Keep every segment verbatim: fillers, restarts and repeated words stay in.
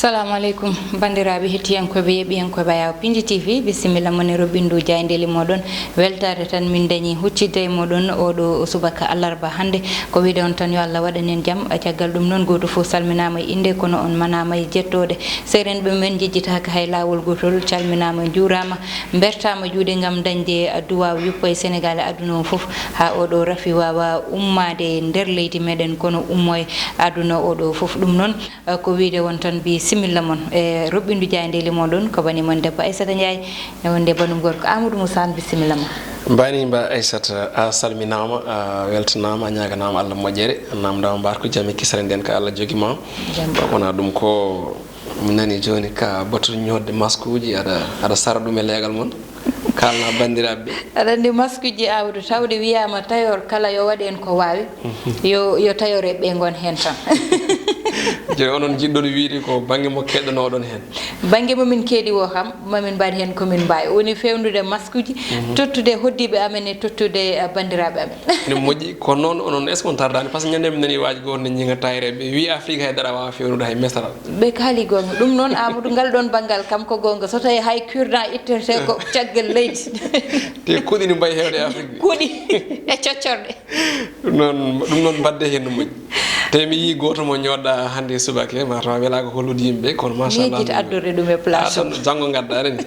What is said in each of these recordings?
Salamu aleykum, banndiraaɓe hettiyankooɓe, yeeɓiyankooɓe Ayaw Pinndi T V, bisimilla mon e roɓɓindu jaayndeeli mooɗon. Weltaare tan min dañi huccidde e mooɗon oɗo subaka alarba hannde. Ko wiide on tan yo Allah waɗan en jam. Caggal ɗum noon, gooto fof salminaama e innde, kono on manaama e jettooɗe. Seerenɓe men njejjitaaka hay laawol gootol, calminaama, njuuraama, mbertaama juuɗe ngam dañde duwaaw yuppo e Senegaal e aduna o fof, haa oɗo rafi waawa ummaade e nder leydi meɗen, kono ummo e aduna oɗo fof. Ɗum noon, eh, ko wiide won tan mbi similla mon e roɓɓindu jaayndeeli mooɗon, ko bani mon debbo Aissata Ndiaye, e wonde banum gorko Amadou Moussa Anne, bisimilla ma. Mbani mba Aissata, a salminaama, a weltanaama, a ñaaganaama Allah moƴƴere, a naamndaama mbarko jam e kisere nden ka Allah jogi ma. Jam. Wona ɗum ko mi nani jooni ka batu ñoodde maskuuji, aɗa, aɗa sara ɗum e leegal mon. Kaalna banndiraaɓe ɓe. Aɗa anndi maskuuji Amadou, tawde wiyaama tailleur kala yo waɗ heen ko waawi, yo, yo tailleur e ɓe ngon heen tan. Jooni onon njiɗɗon wiide ko bannge mo keɗɗanooɗon heen? Bannge mo min keedi woo kam, ma min mbaɗ heen ko min mbaawi. Woni feewnude maskuuji, tottude hoɗdiiɓe amen e tottude, eh, banndiraaɓe amen. Ne moƴƴi, kono noon onon, est-ce que on tardaani? Par ce que ñande mi nani waaji gooto ne ñiŋa tailleur ɓe, wi Afrique hay dara waawa feewnude hay mesaral. Ɓe kaali goonga. Ɗum noon, Amadou, ngal ɗoon banngal kam ko goonga. So tawii hay cure-dent ittete ko caggal leydi. Te kuuɗi ne mbayi heewde e Afrique de. Kuuɗi e coccorɗe. Ɗum noon, ɗum noon mbaɗde heen no moƴƴi. Te mi yii gooto mo ñoodɗa hannde e subaka, ma taw a welaaka hollude yimɓe, kono machallah. Mi yejjita addorde ɗum e place. A tan janngo ngadda, aɗa anndi.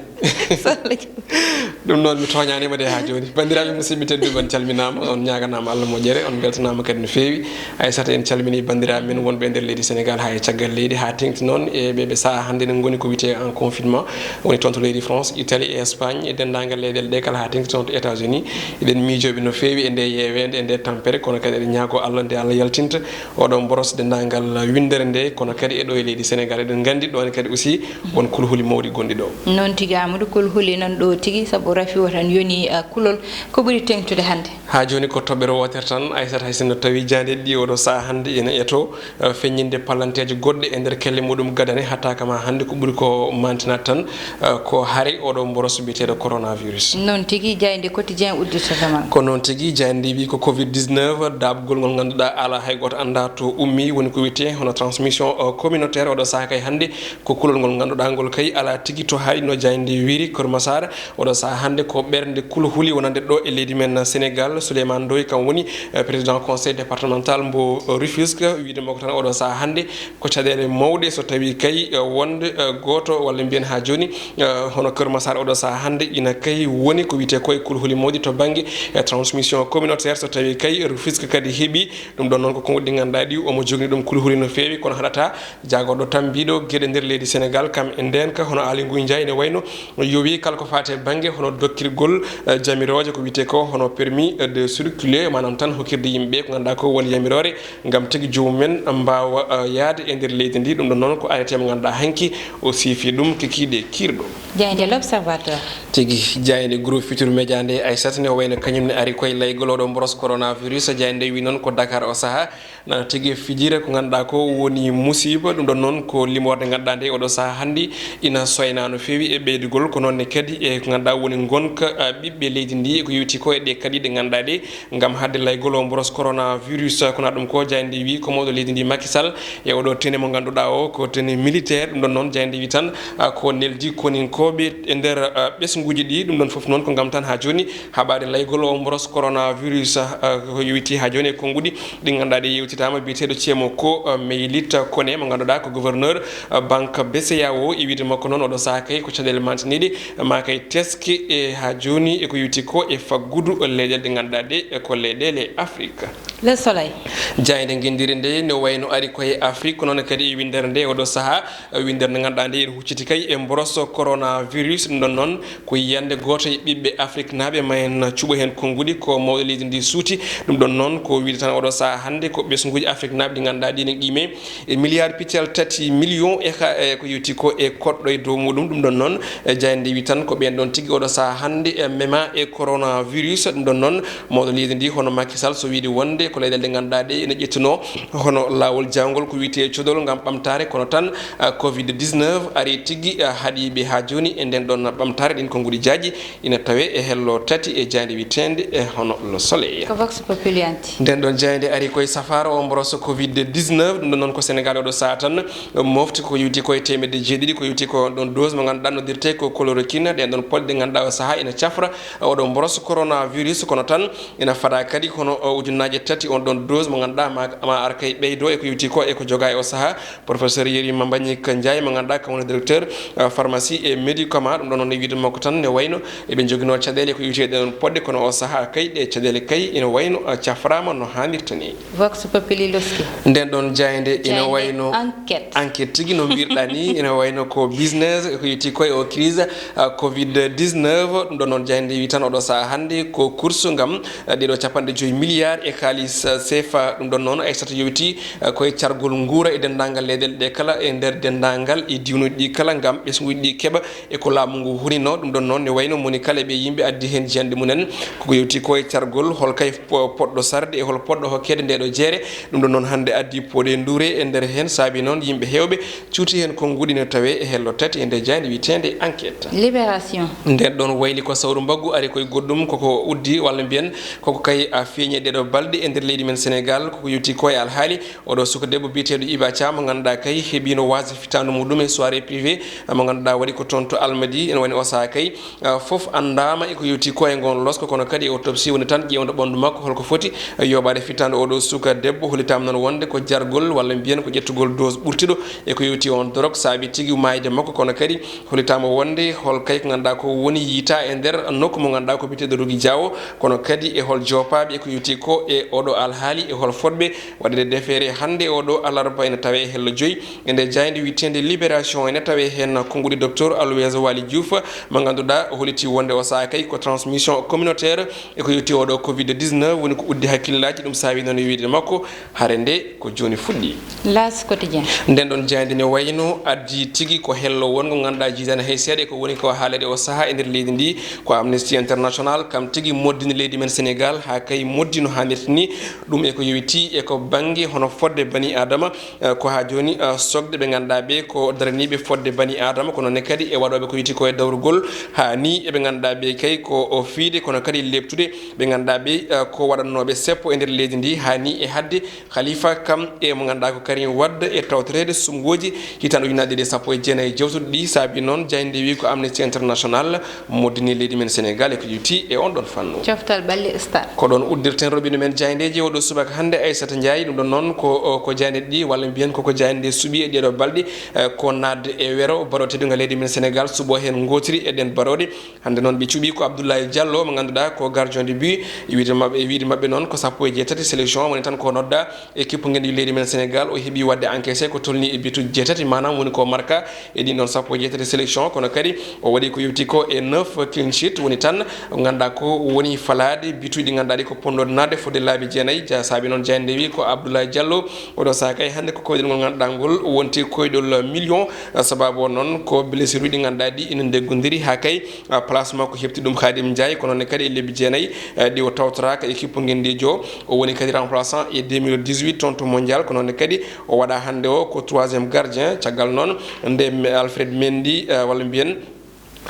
Ɗum noon mi tooñaanima de haa jooni. Banndiraaɓe musidɓe tedduɓe, on calminaama, on ñaaganaama Allah moƴƴere, on mbeltanaama kadi no feewi. Aissata, en calminii banndiraaɓe men wonɓe e nder leydi Senegaal haa e caggal leydi, haa teŋti noon e ɓe, ɓe sahaa hannde ne ngoni ko wiyetee en confinement, woni toon to leydi France, Italie e Espagne, e denndaangal leyɗeele ɗe kala, haa teŋti toon to États-Unis. Eɗen miijooɓe no feewi e nde yeeweende, e nde tampere, kono kadi eɗen ñaagoo Allah nde Allah yaltinta oɗo mboros denndaangal winndere nde, kono kadi e ɗo e leydi Senegaal. Eɗen nganndi ɗoon kadi aussi won kulhuli mawɗi gonɗi ɗo. Noon tigi, Amadou, kulhuli nan ɗo tigi, sabu rafi o tan yoni, ah, kulol. Ko ɓuri teŋtude hannde? Haa jooni ko toɓɓere wootere tan, Aissata, hay sinno tawi jaayndeeji ɗi oɗo sahaa hannde ene eto, eh, feññinde pallanteeje goɗɗe e nder kelle muɗum gadane, hatta kama hannde ko ɓuri ko mantinaade tan, eh, ko hari oɗo mboros biyeteeɗo coronavirus. Noon tigi, jaaynde Quotidien udditata ma. Ko noon tigi, jaaynde wi ko covid dix-neuf, daaɓgol ngol ngannduɗaa alaa hay gooto anndaa to ummi, woni ko wiyetee hono transmission, eh, communautaire oɗo sahaa kay hannde. Ko kulol ngol ngannduɗaa ngol kay alaa tigi to hari, no jaaynde wiyri. Kër Massar, oɗo sahaa hannde ko ɓernde kulhuli wonande ɗo e leydi men Senegaal. Souleymane Ndoye kam woni, eh, président conseil départemental mbo, eh, Rufisque. Wiide makko tan oɗo sahaa hannde ko caɗeele mawɗe so tawii kay, eh, wonde, eh, gooto walla mbiyen haa jooni, eh, hono Kër Massar oɗo sahaa hannde ina kay woni ko wiyetee ko e kulhuli mawɗi to bannge, eh, transmission communautaire. So tawii kay Rufisque kadi heɓi ɗum ɗon noon ko konnguɗi ɗi ngannduɗaa ɗi omo jogini ɗum kulhuli no feewi, kono haɗata jaagorɗo tambiiɗo geɗe nder leydi Senegaal, kam e ndeenka, hono Aly Ngouille Ndiaye, ene wayno yowi kala ko faati e bannge hono dokkirgol, eh, jamirooje ko wiyetee ko hono permis, eh, de circuler, maanaam tan hokkirde yimɓe ko ngannduɗaa ko woni yamiroore ngam tigi joomum en mbaawa, eh, yahde e nder leydi ndi. Ɗum ɗon noon ko arrêté mo ngannduɗaa hanki o siifi ɗum kikiiɗe kiirɗo. Jaaynde L'Observateur. Tigi, jaaynde Groupe Futurs Médias nde, Aissata, ne wayno kañum ne ari koye laygol oɗo mboros coronavirus. Jaaynde wi noon ko Dakar o sahaa nana tigi fijira ko ngannduɗaa ko woni musiba. Ɗum ɗon noon ko limoorde ngannduɗaa nde oɗo sahaa hannde ina soynaa no feewi e ɓeydugol, ko noon ne kadi e ko ngannduɗaa woni ngonka, ah, ɓiɓɓe leydi ndi, e ko yowiti ko e ɗe kadi ɗe ngannduɗaa ɗe ngam haɗde laygol o mboros coronavirus. Ko na ɗum ko jaaynde wi ko mawɗo leydi ndi Macky Sall e oɗo tenue mo ngannduɗaa o ko tenue militaire. Ɗum ɗon noon jaaynde wi tan, ah, ko neldi koninkooɓe e nder, ah, ɓesnguuji ɗi. Ɗum ɗon fof noon ko ngam tan haa jooni haɓaade laygol o mboros coronavirus, ah, ko yowiti haa jooni e konnguɗi ɗi ngannduɗaa ɗi yewtitaama, biyeteeɗo Thiemo ko, ah, Meylit Kone mo ngannduɗaa ko gouverneur, ah, banque B C E A O. E wiyde makko noon oɗo sahaa kay ko caɗeele mantiniiɗe ma kay teske e haa jooni e ko yowiti ko e faggudu leyɗeele ɗe ngannduɗaa ɗe e ko leyɗeele Afrique. Le Soleil. Jaaynde ngenndire nde no wayno ari koye Afrique, ko noon kadi e winndere nde oɗo sahaa, winndere nde ngannduɗaa nde ene hucciti kay e mboros coronavirus. Ɗum ɗon noon ko yiyannde gooto e ɓiɓɓe Afriknaaɓe ma en cuɓo heen konnguɗi ko mawɗo leydi ndi suuti. Ɗum ɗon noon ko wiyde tan oɗo sahaa hannde ko ɓesnguuji Afriknaaɓe ɗi ngannduɗaa ɗi ne qiime e milliard piccal tati million e ka, e ko yowiti ko e koɗɗo e dow muɗum. Ɗum ɗon noon, e jaaynde wi tan ko ɓeen ɗon tigi oɗo sahaa hannde e mema e coronavirus. Ɗum ɗon noon mawɗo leydi ndi hono Macky Sall so wiide wonde Ko leyɗeele ɗe ngannduɗaa ɗe ene ƴettunoo hono laawol jawngol ko wiyetee codol ngam ɓamtaare, kono tan, ah, covid dix-neuf ari tigi, ah, haɗi ɓe haa jooni e nden ɗon ɓamtaare. Ɗin konnguɗi jaaji ina tawee e hello tati e jaaynde wiyeteende e hono Le Soleil. Ko Vox Populi anti. Nden ɗon jaaynde ari koye safaara o mboros covid dix-neuf, ɗum ɗon noon ko Senegal oɗo sahaa tan mofti ko yowti koye teemedde jeeɗiɗi, ko yowti ko ɗon dose mo ngannduɗaa noddirtee ko chloroquine. Ɗen ɗon poɗɗe ɗe ngannduɗaa o sahaa ina cafra oɗo mboros coronavirus, kono tan ina fada kadi hono, o, ujunnaaje tati on ɗon dose mo ngannduɗaa ma, ma ar kay ɓeydo e ko yowti ko e ko jogaa e o sahaa. Professeur Yeri Mambagnick Ndiaye mo ngannduɗaa kam woni directeur, eh, pharmacie et médicament, ɗum ɗon noon e wiide makko tan ne wayno eɓe njoginoo caɗeele ko yowti e ɗen ɗon poɗɗe, kono o sahaa kay ɗe caɗeele kay ina wayno, eh, cafraama no haanirta ni. Vox Populi Loski. Nden ɗon jaaynde ina wayno enquête. Enquête tigi no mbirɗaa ni, ina wayno ko business, ko yowti koye o crise, ah, covid dix-neuf. Ɗum ɗon noon jaaynde wi tan oɗo sahaa hannde ko course ngam, ah, ɗeɗo capanɗe joyi milliard e kaalis, ah, C F A. Ɗum ɗon noon Aissata yowti, ah, koye cargol nguura e denndaangal leyɗeele ɗe kala e nder denndaangal e diwnuuji ɗi kala ngam ɓesnguuji ɗi keɓa e ko laamu ngu hunino. Ɗum ɗon noon ne wayno moni kala ɓe yimɓe addi heen jiyanɗe mumen. Koko yowti ko e cargol hol kay po-, poɗɗo sarde e hol poɗɗo hokkeede ndeɗo jeere. Ɗum ɗon noon hannde addi poɗe nduure e nder heen, saabi noon yimɓe heewɓe cuuti heen konnguɗi no tawee e hello tati e nder jaaynde wiyeteende Enquête. Libération. Nden ɗon wayli ko sawru mbaggu ari koye goɗɗum koko uddi walla mbiyen koko kay a feeñi e ɗeɗo balɗe e nder leydi men Senegal, koko yowti ko e alhaali oɗo suka debbo biyeteeɗo Iba Thiam mo ngannduɗaa kay heɓino waasde fittaandu muɗum e soirée privée mo ngannduɗaa waɗi ko toon to Almadi. Ene wayno o sahaa kay, ah, fof anndaama e ko yowti ko e ngoon losko, kono kadi e autopsie woni tan ƴeewndo ɓanndu makko holko foti, eh, yooɓaade fittaandu oɗo suka debbo. Hollitaama noon wonde ko jargol walla mbiyen ko ƴettugol dose ɓurtuɗo e ko yowti on dorog saabi tigi maayde makko, kono kadi hollitaama wonde hol kay ko ngannduɗaa ko woni yiytaa e nder nokku mo ngannduɗaa ko biyeteeɗo Rogi Diawo, kono kadi e hol joopaaɓe e ko yowti ko e oɗo alhaali, e hol fotɓe waɗde defeere hannde oɗo alarba ene tawee e hello joyi. E nde jaaynde wiyeteende Libération ene tawee heen konnguɗi docteur Aloyse Waly Diouf mo ngannduɗaa holliti wonde o sahaa kay ko transmission communautaire e ko yowti oɗo covid dix-neuf woni ko uddi hakkillaaji. Ɗum saawi noon e wiyde makko hare nde ko jooni fuɗɗi. L'As Quotidien. Nden ɗon jaaynde ne wayno addi tigi ko hello wongo ngannduɗaa jiidaani hay seeɗa e ko woni ko haaleede o sahaa e nder leydi ndi. Ko Amnesty International kam tigi moddini leydi men Senegal haa kay moddi no haanirta ni. Ɗum e ko yowiti e ko bannge hono fodde bani Aadama, eh, ko haa jooni, eh, sokde ɓe ngannduɗaa ɓe ko daraniiɓe fodde bani Aadama, kono ne kadi e waɗooɓe ko yowiti ko e dawrugol haa ni eɓe ngannduɗaa ɓe kay ko o fiide, kono kadi leɓtude ɓe ngannduɗaa ɓe, eh, ko waɗannooɓe seppo e nder leydi ndi haa ni e hadde Khalifa kam e mo ngannduɗaa ko Karim Wade e tawtoreede sumngooji hitaande ujunaaje ɗiɗi e sappo e jeenayi jewtuɗo ɗi. Saabi noon jaaynde wi ko Amnesty International moddini leydi men Senegal e ko yowti e on ɗon fannu. Coftal ɓalli Stade. Ko ɗon uddirten roɓɓinɗo men jaayndeeji oɗo subaka hannde Aissata Ndiaye. Ɗum ɗon noon ko, o, ko jaaynde ɗi walla mbiyen koko jaaynde suɓi e ɗeɗo balɗe, eh, ko naatde e wero baɗo teddungal leydi men Senegal suɓo heen ngootiri e ɗen baɗooɗe. Hannde noon ɓe cuɓi ko Abdoulaye Diallo mo ngannduɗaa ko gardien de but. E wiide maɓɓe, e wiide maɓɓe noon ko sappo e jeetati sélection woni tan ko nodda équipe ngenndi leydi men Senegal. O heɓi waɗde encaissé ko tolni e bituji jeetati, maanaam woni ko marka e ɗin ɗon sappo e jeetati sélection, kono kadi o waɗi ko yowti ko e neuf clean sheet, woni tan ngannduɗaa ko woni falaade bituji ɗi ngannduɗaa ɗi ko ponnoɗe naatde fodde laabi jeenayi. Ja-, saabi noon jaaynde wi ko Abdoulaye Diallo oɗo sahaa kay hannde ko koyɗol ngol ngannduɗaa ngol wonti koyɗol million, sababu o noon ko blessure uji ɗi ngannduɗaa ɗi ina ndeggodiri haa kay, ah, place makko heɓti ɗum Khadim Ndiaye, kono ne kadi e lebbi jeenayi, eh, ɗi o tawtoraaka équipe ngenndiijo. O woni kadi remplaçant e deux mille dix-huit toon to mondial, kono ne kadi o waɗa hannde o ko troisième gardien. Caggal noon nde Alfred Mendy, eh, walla mbiyen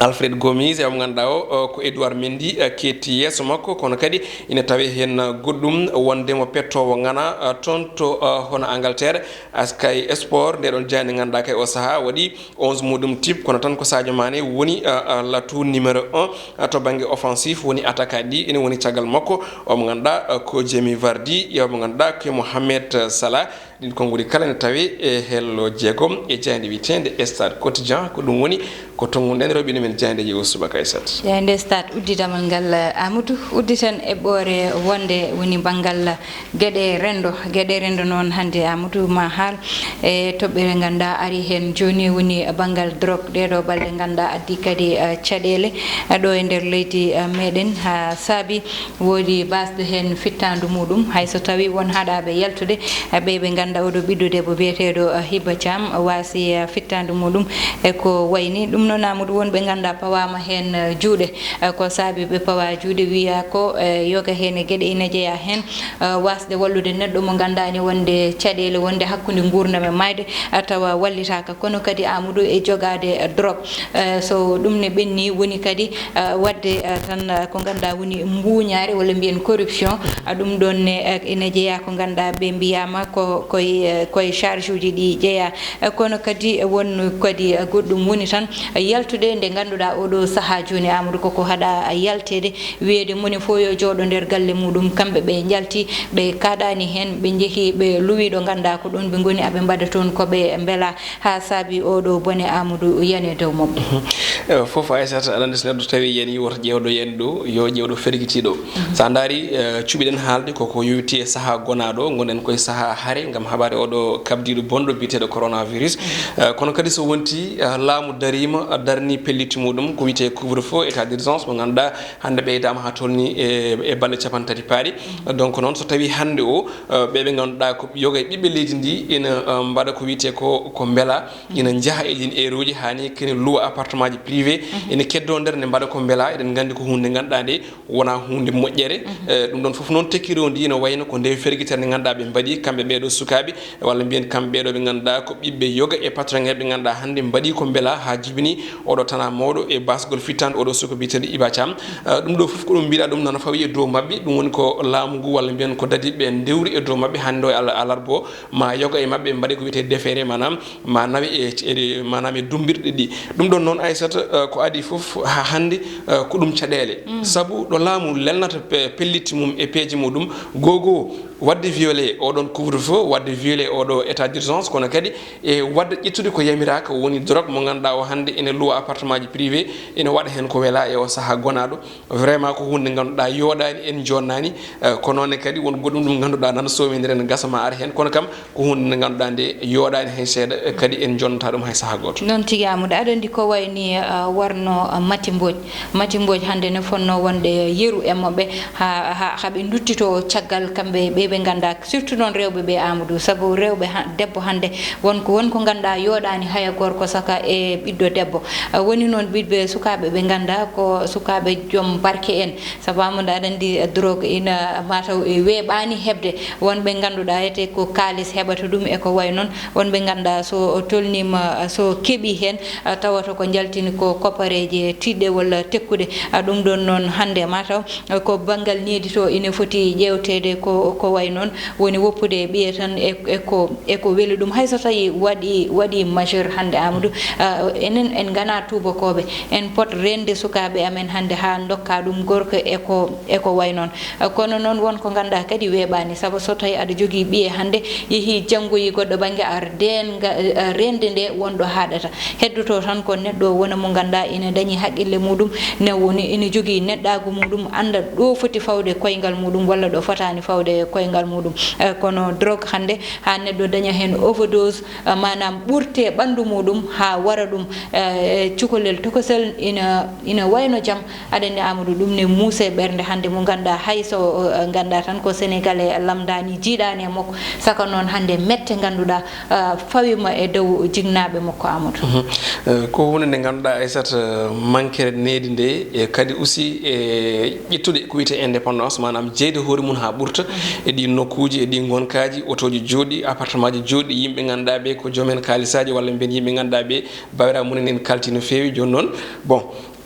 Alfred Gomis, e mo ngannduɗaa o, o ko Edouard Mendy, eh, keetti yeeso makko, kono kadi ina tawee heen, eh, goɗɗum wonde mo pettoowo ngana, eh, toon to, eh, hono Angleterre. Sky Sport, nde ɗon jaaynde ngannduɗaa kay o sahaa waɗi onze muɗum tip, kono tan ko Sadio Mané woni, ah, ah, l'atout numéro un, ah, to bannge offensif, woni attaquant ɗi, ene woni caggal makko, o mo ngannduɗaa, ah, ko Jamie Vardy, e o mo ngannduɗaa ko Mohamed Salah. Ɗin konnguɗi kala ne tawi e hello jeegom e jaaynde wiyeteende Stade Quotidien. Ko ɗum woni ko tonnguɗen roɓɓinɗo men jaayndeeji o subaka Aissata. Jaaynde Stade uddidamal ngal, Amadou, udditen eɓɓoore wonde woni banngal geɗe renndo. Geɗe renndo noon hannde, Amadou, ma haal e toɓɓere ngannduɗaa ari heen jooni, woni banngal drogue. Ɗeeɗo balɗe ngannduɗaa addi kadi, eh, caɗeele, eh, ɗo e nder leydi, eh, meɗen, haa saabi woodi baasɗo heen fittaandu muɗum, hay so tawii won haɗaaɓe yaltude, eh, ɓe ɓe Nganndaa oɗo ɓiɗɗo debbo biyeteeɗo, eh, Hiba Thiam, waasi, eh, fittaandu muɗum e ko wayni. Ɗum noon, Amadou, wonɓe nganndaa pawaama heen, eh, juuɗe. Eh, ko saabi ɓe pawa juuɗe, wiyaa ko, eh, yoga heen e geɗe ina jeyaa heen, eh, waasde wallude neɗɗo mo nganndaa ni wonde caɗeele wonde hakkunde nguurndam e maayde, eh, tawa wallitaaka. Kono kadi, Amadou, e jogaade, eh, drogue. Eh, so ɗum ne ɓenni, woni kadi, eh, waɗde, eh, tan, eh, ko nganndaa woni mbuuñaare walla mbiyen corruption. Ah, ɗum ɗoon ne, eh, ina jeyaa ko nganndaa ɓe mbiyaama ko koye, eh, koye charge uji ɗi jeyaa. Eh, kono kadi won kadi, eh, goɗɗum woni tan, eh, yaltude nde ngannduɗaa oɗo sahaa jooni, Amadou, koko haɗa yalteede, wiyeede moni fof yo jooɗo nder galle muɗum, kamɓe ɓe njalti, ɓe kaaɗaani heen, ɓe njehi, ɓe luwi ɗo nganndaa ko ɗoon ɓe ngoni, aɓe mbaɗa toon ko ɓe mbelaa, haa saabi oɗo bone, Amadou, yani e dow maɓɓe. Mhm. Eh, fof, Aissata, aɗa anndi, so neɗɗo tawi yani, woto ƴeewɗo yani ɗo, yo ƴeewɗo fergitiiɗo. Mhm. So a ndaari, eh, cuɓiɗen haalde koko yowiti e sahaa gonaaɗo, ngonɗen koye sahaa hare ngam haɓaade oɗo kabdiiɗo bonɗo biyeteeɗo coronavirus. Mhm. Eh, kono kadi so wonti, eh, laamu dariima, darni pellitti muɗum, ko wiyetee couvre-feu, état d'urgence mo ngannduɗaa hannde ɓeydaama haa tolni e, e balɗe capanɗe tati paaɗi. Mhm. Donc noon, so tawii hannde o, eh, ɓe ɓe ngannduɗaa ko yoga e ɓiɓɓe leydi ndi ina, eh, mbaɗa ko wiyetee ko, ko mbelaa, ina njaha e ɗin eeruuji, haa ni kene luwa appartement ji privé, mhm, ina keddoo nder, ne mbaɗa ko mbelaa. Eɗen nganndi ko huunde nde ngannduɗaa nde wonaa huunde moƴƴere. Mhm. Eh, ɗum ɗoon fof noon, tekkiroo ndi ina wayno ko nde fergitere nde ngannduɗaa ɓe mbaɗi, kamɓe ɓee ɗoo sukaaɓe, walla mbiyen kamɓe ɓee ɗoo ɓe ngannduɗaa ko ɓiɓɓe yoga e patron ɓe ngannduɗaa hannde mbaɗi ko mbelaa haa jibini oɗo tanaa mawɗo e baasgol fittaandu oɗo suka biyeteeɗo Hiba Thiam. Eh, ɗum ɗoo fof ko ɗum mbiɗa ɗum nana fawi e dow maɓɓe, ɗum woni ko laamu ngu walla mbiyen ko dadiiɓe ɓe ndewri e dow maɓɓe hannde o e ala-, alarba o, ma yoga e maɓɓe mbaɗe ko wiyetee déféré, maanaam ma nawe e, e, maanaam e dummbirɗe ɗi. Ɗum ɗoon noon, Aissata, eh, ko adii fof haa hannde, eh, ko ɗum caɗeele. Mm. Sabu ɗo laamu lelnata pe-, pellitti mum e peeje muɗum, goo goo waɗde violé oɗon couvre-feu, waɗde violé oɗo état d'urgence, kono kadi e waɗde ƴettude ko yamiraaka, woni drogue mo ngannduɗaa o hannde ene luwa appartement ji privé, ene waɗa heen ko welaa e o sahaa gonaaɗo. Vraiment ko huunde nde ngannduɗaa yooɗaani, en joonnaani, eh, kono noon kadi won goɗɗum ɗum ngannduɗaa nana soomindira, ene gasa ma ar heen, kono kam ko huunde nde ngannduɗaa nde yooɗaani hay seeɗa, eh, kadi en jonnataa ɗum hay sahaa gooto. Noon tigi, Amadou, aɗa anndi ko wayni, eh, warno, eh, Mati Mbodj. Mati Mbodj hannde ne fotnoo wonde yeru e maɓɓe haa, haa, haa ɓe nduttitoo caggal kamɓe ɓe ɓe nganndaa, surtout noon rewɓe ɓe, Amadou, sabu rewɓe ha-, debbo hannde won ko, won ko ngannduɗaa yooɗaani haya gorko saka e ɓiɗɗo debbo. Eh, woni noon ɓiɓɓe sukaaɓe ɓe ngannduɗaa ko sukaaɓe joom barke en. Sabu Amadou, aɗa anndi, eh, drogue ina mataw, eh, weeɓaani heɓde. Won ɓe ngannduɗaa ete ko kaalis heɓata ɗum e ko wayi noon. Won ɓe ngannduɗaa so tolniima, eh, so keɓii heen, eh, tawata ko njaltini ko koppareeje tiiɗɗe walla tekkuɗe. Ah, ɗum ɗoon noon hannde mataw, eh, ko banngal needi to ina foti ƴeewteede ko, ko wayi noon. Woni woppude e ɓiye tan e, e ko, e ko weli ɗum. Hay so tawii waɗi, waɗi majeur hannde, Amadou, ah, enen en nganaa tuubakooɓe. En pot rende sukaaɓe amen hannde haa ndokka ɗum gorko e ko, e ko wayi noon. Eh, kono noon won ko ngannduɗaa kadi weeɓaani, sabu so tawii aɗa jogii ɓiye hannde, yehii janngoyii goɗɗo bannge, a reen nga-, eh, rende nde won ɗo haaɗata. Heddoto tan ko neɗɗo wona mo ngannduɗaa ina dañi haqqille muɗum, ne woni ina jogii neɗɗaagu muɗum, annda ɗo foti fawde koyngal muɗum walla ɗo fotaani fawde koyngal muɗum. Eh, kono drogue hannde, haa neɗɗo daña heen overdose, eh, maanaam ɓurte ɓanndu muɗum haa wara ɗum, eh, cukalel tokosel ina, ina wayno jam. Aɗa anndi, Amadou, ɗum ne muusa e ɓernde hannde mo ngannduɗaa hay so, eh, ngannduɗaa tan ko Sénégalais lamndaani, jiiɗaani e makko, saka noon hannde mette ngannduɗaa, eh, fawima e dow jinnaaɓe makko, Amadou. Mhm. Eh, ko huunde nde ngannduɗaa, Aissata, eh, mankere needi nde, e kadi aussi e ƴettude ko wiyetee indépendance, maanaam jeyde hoore mum haa ɓurta, mhm, e ɗi nokkuuji, e ɗi ngonkaaji, otooji jooɗi, appartement ji jooɗi, yimɓe ngannduɗaa ɓe ko joom en kaalisaaji walla mbiyen yimɓe ngannduɗaa ɓe bawira mum en kalti no feewi. Jooni noon, bon,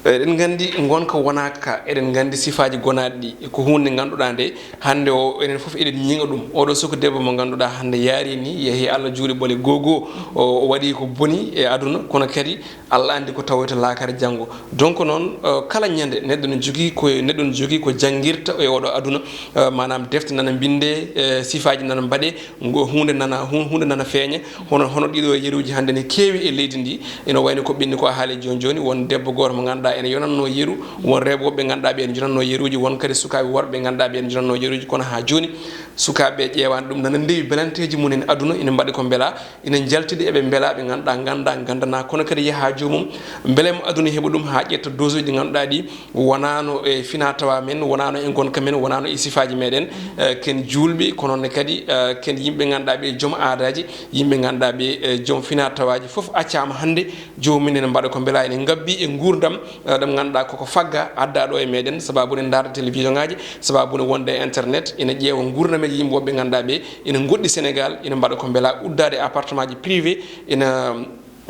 eɗen nganndi ngonka wonaaka ka, eɗen nganndi sifaaji gonaaɗi ɗi. Ko huunde nde ngannduɗaa nde, hannde o, enen fof eɗen ñiŋa ɗum. Oɗo suka debbo mo ngannduɗaa hannde yaari ni, yehi Allah juuɗe ɓole goo goo, o, o waɗi ko boni e aduna, kono kadi Allah anndi ko tawoyta laakara janngo. Donc noon, eh, kala ñande neɗɗo no jogii ko, neɗɗo no jogii ko janngirta e oɗo aduna, eh, maanaam defte nana mbinde, eh, sifaaji nana mbaɗe, ngo huunde nana, hu-, huunde nana feeña. Hono, hono ɗiɗo yeruuji hannde ne keewi e leydi ndi. Ina wayno ko ɓenni ko a haali jooni jooni, won debbo gooto mo ngannduɗaa ene yonatnoo yeru, won rewɓe ɓe ngannduɗaa ɓe ene jonatnoo yeruuji, won kadi sukaaɓe worɓe ɓe ngannduɗaa ɓe ene jonatnoo yeruuji, kono haa jooni sukaaɓe ɓe ƴeewaani ɗum, nana ndewi belanteeji mum en aduna, ene mbaɗi ko mbela, ene njaltidi eɓe mbela, ɓe ngannduɗaa ngannda, nganndanaa, kono kadi yaha joomum, mbele mo aduna heɓa ɗum haa ƴetta dose uji ɗi ngannduɗaa ɗi wonaano e fina tawa men, wonaano e ngonka men, wonaano e sifaaji meɗen. Eh, ken juulɓe, kono ne kadi, eh, ken yimɓe ngannduɗaa ɓe joom aadaaji, yimɓe ngannduɗaa ɓe, eh, joom fina tawaaji, fof accaama hannde. Joomum en ene mbaɗa ko mbela ene ngabbi e nguurndam, eh, ɗam ngannduɗaa koko fagga adda ɗo e meɗen, sababu ne ndaarda télévision ngaji, sababu ne wonde e internet, ene ƴeewa nguurndam e yimɓe woɓɓe ngannduɗaa ɓe ene ngoɗɗi Sénégal, ene mbaɗa ko mbela uddaade appartement ji privé, ene,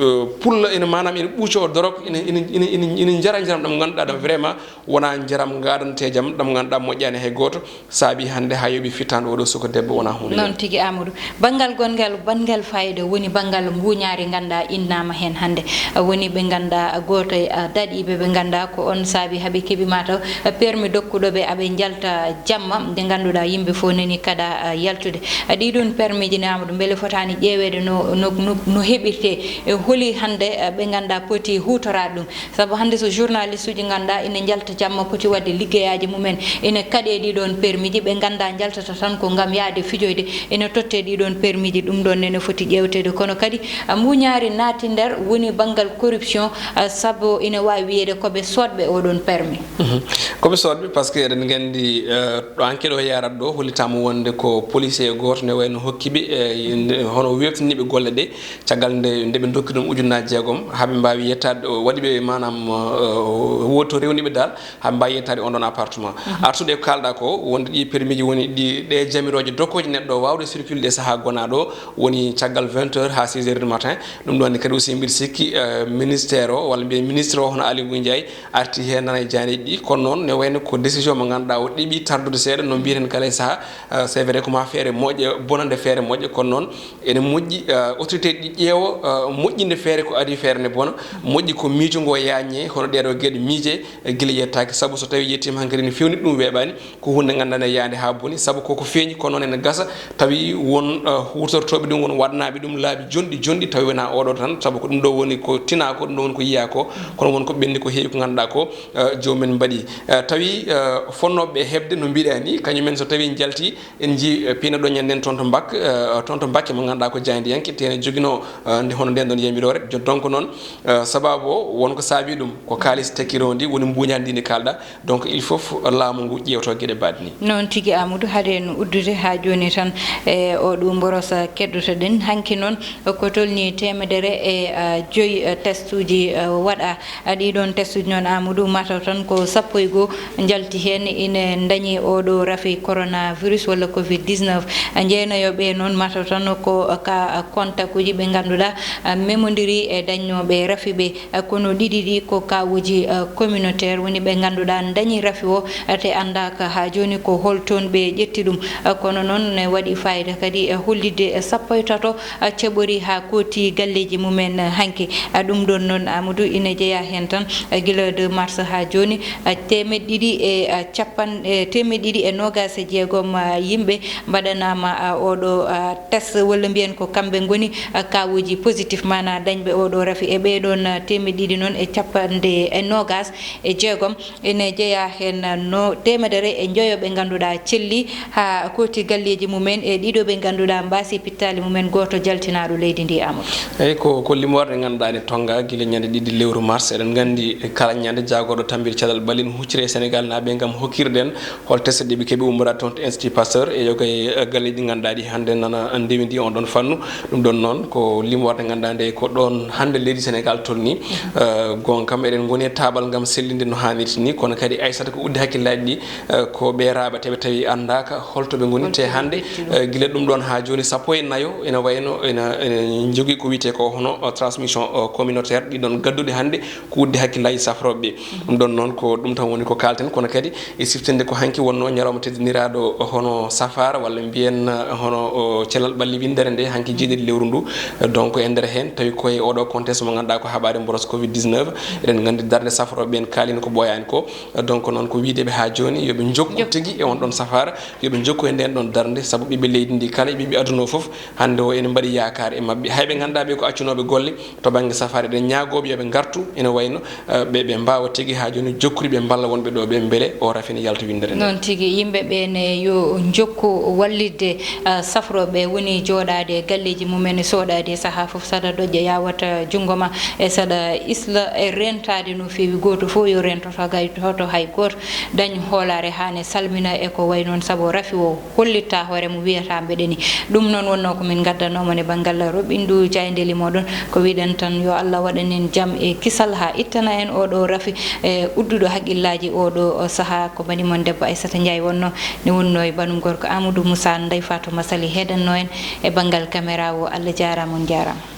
eh, pulla, ene maanaam ene ɓuuco dorog, ene, ene, ene, ene, ene njara njaram ɗam ngannduɗaa ɗam vraiment wona njaram ngaadantejam, ɗam ngannduɗaa moƴƴaani hay gooto. Saabi hannde haa yooɓi fittaandu oɗo suka debbo wona huunde. Noon tigi, Amadou. Banngal gonngal, banngal fayida woni banngal mbuuñaari ngannduɗaa innaama heen hannde. Woni ɓe ngannduɗaa gooto e, a, daɗiiɓe ɓe ngannduɗaa ko on saabi haɓe keɓi mataw, a, permis dokkuɗo ɓe aɓe njalta jamma nde ngannduɗaa yimɓe fof nani kada, a, yaltude. A, ɗiɗon permis ji ne, Amadou, mbele fotaani ƴeeweede no, no, no, no heɓirtee? E holi hannde, a, ɓe ngannduɗaa poti huutoraade ɗum? Sabu hannde so journaliste uji ngannduɗaa ina njalta jamma poti waɗde liggeyaaji mumen, ina kaɗee ɗiɗon permis ji, ɓe ngannduɗaa njaltata tan ko ngam yahde fijoyde, ina tottee ɗiɗon permis ji, ɗum ɗon nene foti ƴeewteede. Kono kadi, a, mbuuñaari naati nder woni banngal corruption, a, sabu ina waawi wiyeede ko ɓe soodɓe oɗon permis. Mhm. Ko ɓe soodɓe, parce que eɗen nganndi, eh, ɗo enquête o yarat ɗo, hollitaama wonde ko policier gooto ne wayno hokki ɓe, eh, hono weeɓtiniiɓe golle ɗe, caggal nde, nde ɓe ndokki ɗum ujunnaaji jeegom, haa ɓe mbaawi yettaade, o waɗi ɓe, maanaam, eh, woto rewni ɓe dal, haa ɓe mbaawi yettaade on ɗon appartement. Mhm. Artude ko kaalɗaa ko, wonde ɗi permis ji woni ɗi, ɗe jamirooje dokkooje neɗɗo waawde circuler e sahaa gonaaɗo, woni caggal vingt heures haa six heures du matin. Ɗum ɗon ne kadi aussi mbiɗa sikki, eh, ministère o, walla mbiyen ministre o, hono Aly Ngouille Ndiaye, arti heen nana e jaaneeji ɗi, kono noon ne wayno ko décision mo ngannduɗaa o ɗeɓi tardude seeɗa, no mbiyen kala e sahaa, eh, c'est vrai ko ma feere moƴƴa, bonande feere moƴƴa, kono noon ene moƴƴi, eh, autorité ɗi ƴeewa, eh, moƴƴinde feere ko adii feere ne bona, moƴƴi ko miijo ngo yaaññe, hono ɗeeɗo geɗe miije, eh, gila yettaaki, sabu so tawi yettiima hankadi ne feewni ɗum weeɓaani, ko huunde ngannduɗaa ne yaande haa boni, sabu koko feeñi, kono noon ene gasa, tawi won, eh, huutortooɓe ɗum, won waɗnaaɓe ɗum laabi jonɗi jonɗi, tawi wonaa oɗo tan, sabu ko ɗum ɗo woni ko tinaa ko, ɗum ɗo woni ko yiyaa ko, kono won ko ɓenni ko heewi ko ngannduɗaa ko, eh, joomum en mbaɗi. Eh, tawi, eh, fonnooɓe ɓe heɓde no mbiɗaa ni, kañum en so tawi njalti, en njii, eh, piinooɗo ñande en toon to Mbak-, eh, toon to Mbakke mo ngannduɗaa ko jaayndiyanke, te ene joginoo, eh, nde hono nden ɗon yamiroore. Jo-, donc noon, eh, sababu o won ko saabi ɗum, ko kaalis tekkirondi woni mbuuñaandi ndi ndi kaalɗaa. Donc il faut laamu ngu ƴeewto geɗe mbaɗe ni. Noon tigi, Amadou, hade en uddude haa jooni tan e o ɗum mborosa keddoto-ɗen. Hanki noon ko tolni teemedere e, eh, joyi, eh, test uji, eh, waɗaa. A, ɗii ɗoon test uji noon, Amadou, mataw tan ko sappo e goo njalti heen ine ndañi oo ɗoo rafi coronavirus walla covid dix-neuf. A, jeenayo ɓee noon mataw tan ko ka contact uji ɓe ngannduɗaa, a, memondiri e dañnooɓe rafi ɓe. A, kono ɗiɗi ɗi ko kawuuji, a, communautaire woni ɓe ngannduɗaa ndañi rafi o, a, te anndaaka haa jooni ko hol toon ɓe ƴetti ɗum. A, kono noon ne waɗi fayida kadi, a, hollitde, a, sappo e tato a, caɓori haa kooti galleeji mumen hanki. A, ɗum ɗoon noon, Amadou, ina jeyaa heen tan, a, gila deux mars haa jooni, a, teemeɗɗe ɗiɗi e, a, capan-, e, teemeɗɗe ɗiɗi e noogaas e jeegom, a, yimɓe mbaɗanaama, a, oo ɗoo, a, test, walla mbiyen ko kamɓe ngoni, a, kawuuji positif, maanaa dañɓe oo ɗoo rafi. E ɓee ɗoon, a, teemeɗɗe ɗiɗi noon e capanɗe e noogaas e jeegom, ene jeyaa heen no teemedere e njoyo ɓe ngannduɗaa celli haa kooti galleeji mumen, e ɗiɗo ɓe ngannduɗaa mbaasi pittaali mumen, gooto jaltinaaɗo leydi ndi, Amadou. Eyi, ko, ko limoore nde ngannduɗaa ene tonnga gila ñande ɗiɗi lewru mars. Eɗen nganndi kala ñande jaagorɗo tammbiri cellal ɓalli ene hucciri e Sénégal naaɓe ngam hokkirde en hol test ɗe ɓe keɓi ummoraade toon to Institut Pasteur e yoga e, eh, galleeji ɗi ngannduɗaa ɗi hannde nana ndewindi on ɗon fannu. Ɗum ɗon noon ko limoore nde ngannduɗaa nde ko ɗoon hannde leydi Sénégal tolni. Eh, goonga kam eɗen ngoni e taaɓal ngam sellinde no haanirta ni, kono kadi Aissata ko uddi hakkillaaji ɗi, eh, ko ɓe raaɓateeɓe tawi anndaaka hol to ɓe ngoni. Te hannde, eh, gila ɗum ɗoon haa jooni sappo e nayo ene wayno ene, ene njogii ko wiyetee ko hono, eh, transmission, eh, communautaire, ɗi ɗoon gadduɗi hannde ko uddi hakkillaaji safrooɓe ɓe. Ɗum ɗoon noon ko ɗum tan woni ko kaalten, kono kadi e siftinde ko hanki wonnoo ñalawma teddiniraaɗo hono safaara walla mbiyen, eh, hono, o, cellal ɓalli winndere nde, hanki jeeɗiɗi lewru ndu. Eh, donc e nder heen tawi Koye oɗo contexte mo ngannduɗaa ko haɓaade mboros covid dix-neuf, eɗen nganndi darnde safrooɓe ɓeen kaalino ko ɓooyaani ko. Donc noon ko wiide ɓe haa jooni yo ɓe njokku tigi e on ɗon safaara, yo ɓe njokku e ndeen ɗon darnde, sabu ɓiɓɓe leydi ndi kala e ɓiɓɓe aduna o fof hannde o ene mbaɗi yaakaar e maɓɓe. Hay ɓe ngannduɗaa ɓe ko accunooɓe golle to bannge safaara, eɗen ñaagooɓe yo ɓe ngartu ene wayno, eh, ɓe, ɓe mbaawa tigi haa jooni jokkude ɓe mballa wonɓe ɗo ɓe mbele o rafi ne yalta winndere nde. Noon tigi, yimɓe ɓe ne yo njokku wallitde, eh, safrooɓe woni jooɗaade e galleeji mumen, sooɗaade e sahaa fof saɗa ɗoƴƴa yawata junngo ma e saɗa isla e rentaade no feewi. Gooto fof yo rento to gay hoto hay gooto dañ hoolaare haa ne salmina e ko way noon, sabu rafi o hollitta hoore mum wiyata mbeɗe ni. Ɗum noon wonnoo ko min ngaddanoo mon e banngal roɓindu jaayndeeli mooɗon. Ko wiɗen tan yo Allah waɗan en jam e kisal haa ittana en oɗo rafi e udduɗo haqqillaaji oɗo sahaa. Ko bani mon debbo Aissata Ndiaye wonnoo, ne wonnoo e banum gorko Amadou Moussa, Ndeye Fatou Massaly heedannoo en e banngal caméra o. Allah jaaraama, on njaaraama.